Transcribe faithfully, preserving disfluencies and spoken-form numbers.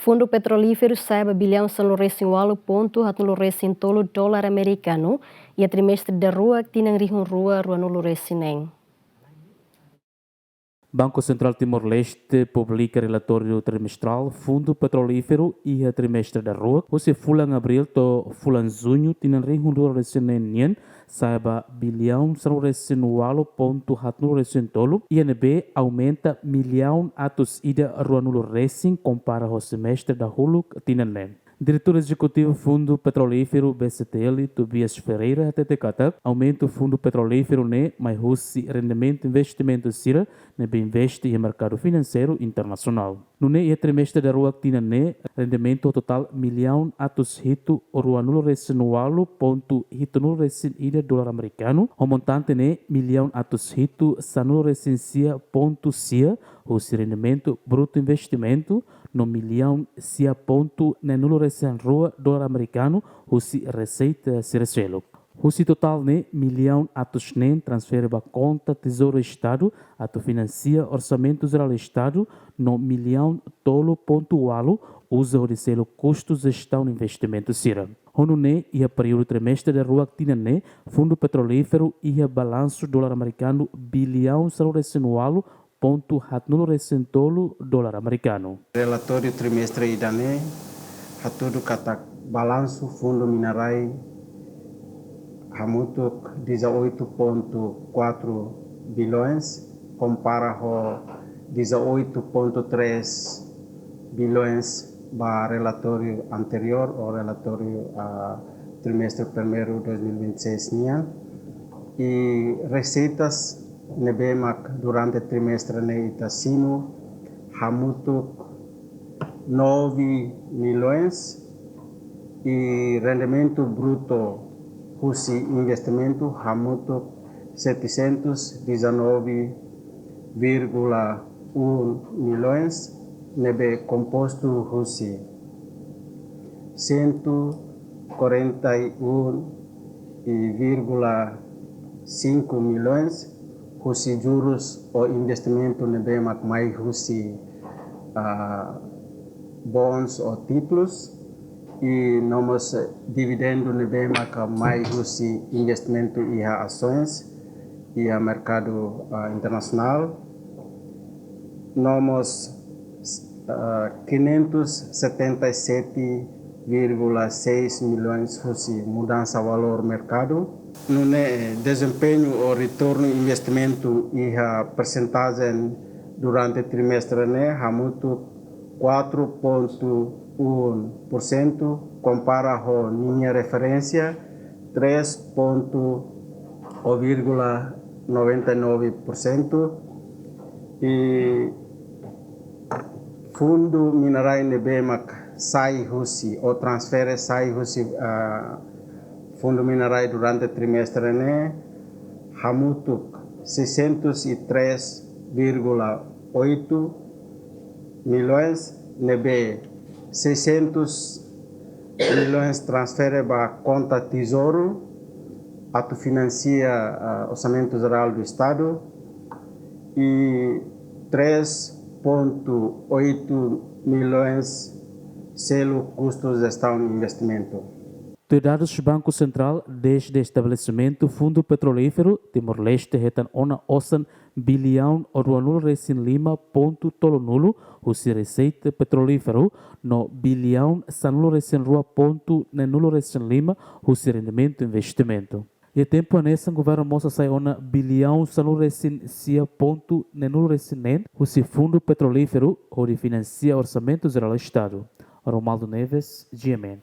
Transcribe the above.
Fundu Petrolíferu sa'e ba biliaun sanulu-resin-ualu pontu haatnulu-resin-tolu dolar amerikanu iha trimestre daruak tinan rihun rua ruanulu-resin-neen. Banku Sentrál Timor-Leste publika relatóriu trimestrál Fundu Petrolíferu iha trimestre daruak, husi fulan Abríl to'o fulan Juñu tinan rihun rua ruanulu-resin-neen nian, sa'e ba biliaun sanulu-resin-ualu pontu haatnulu-resin-tolu, iha ne'ebé aumenta miliaun atus ida ruanulu-resin kompara ho semestre dahuluk tinan ne'e. Diretór Ezekutivu Fundu Petrolíferu, B C T L, Tobias Ferreira, hatete katak, aumentu Fundu Petrolíferu ne'e mai husi rendimentu investimentu sira ne'ebé investe iha merkadu finanseiru internasionál. Nune'e iha trimestre daruak tinan ne'e, rendimentu totál miliaun atus hitu ruanulu-resin-ualu pontu hitunulu-resin-ida dolar amerikanu, ho montante ne'e miliaun atus hitu sanulu-resin-sia pontu sia husi rendimentu brutu investimentu, no miliaun sia pontu neenulu-resin-rua dolar amerikanu husi reseita sira seluk. Husi totál ne'e, miliaun atus neen transfere ba konta Tezouru Estadu atu finansia Orsamentu Jerál Estadu, no miliaun tolu pontu ualu uza hodi selu kustu jestaun investimentu sira. Ho nune'e, iha períodu trimestre daruak tinan ne'e, Fundu Petrolíferu iha balansu dolar amerikanu biliaun sanulu-resin-ualu pontu haatnulu-resin-tolu dolar amerikanu. Relatóriu trimestre ida-ne'e hatudu katak balansu Fundu Mina-Rai hamutuk dezoito ponto quatro bilhões, kompara ho dezoito ponto três bilhões ba relatóriu anteriór, ou relatóriu, ah, trimestre primeiru dois mil e vinte e seis nian. I reseitas ne'ebé mak durante trimestre ne'e ita simu hamutuk nove milhões, i rendimentu brutu husi investimentu hamutuk setecentos e dezanove vírgula um milhões, ne'ebé kompostu husi cento e quarenta e um vírgula cinco milhões husi jurus ou investimentu ne'ebé mak mai husi, ah, bonds ou títulus, i no mós dividendu ne'ebé mak mai husi investimentu iha asoens iha merkadu, ah, internasionál, no mós, ah, quinhentos e setenta e sete vírgula seis milhões husi mudansa valór merkadu. Nune'e, dezempeñu ou retornu investimentu iha persentajen durante trimestre ne'e hamutuk quatro ponto um por cento, kompara ho ninia referénsia três ponto, ou vírgula noventa e nove por cento. I Fundu Mina-Rai ne'ebé mak sai husi, ou transfere sai husi, ah, Fundu Mina-Rai durante trimestre ne'e hamutuk seiscentos e três vírgula oito milhões, ne'ebé seiscentos milhões transfere ba konta Tezouru atu finansia, ah, Orsamentu Jerál do Estadu, i três ponto oito milhões selu kustu jestaun investimentu. Tuir dadus Banku Sentrál, dezde estabelesimentu Fundu Petrolíferu, Timor-Leste hetan ona osan biliaun ruanulu-resin-lima pontu tolunulu husi reseita petrolíferu, no biliaun sanulu-resin-rua pontu neenulu-resin-lima husi rendimentu investimentu. Iha tempu hanesan, governu mós hasai ona biliaun sanulu-resin-sia pontu neenulu-resin-neen husi Fundu Petrolíferu hodi finansia Orsamentu Jerál Estadu. Romaldo Neves, G M N.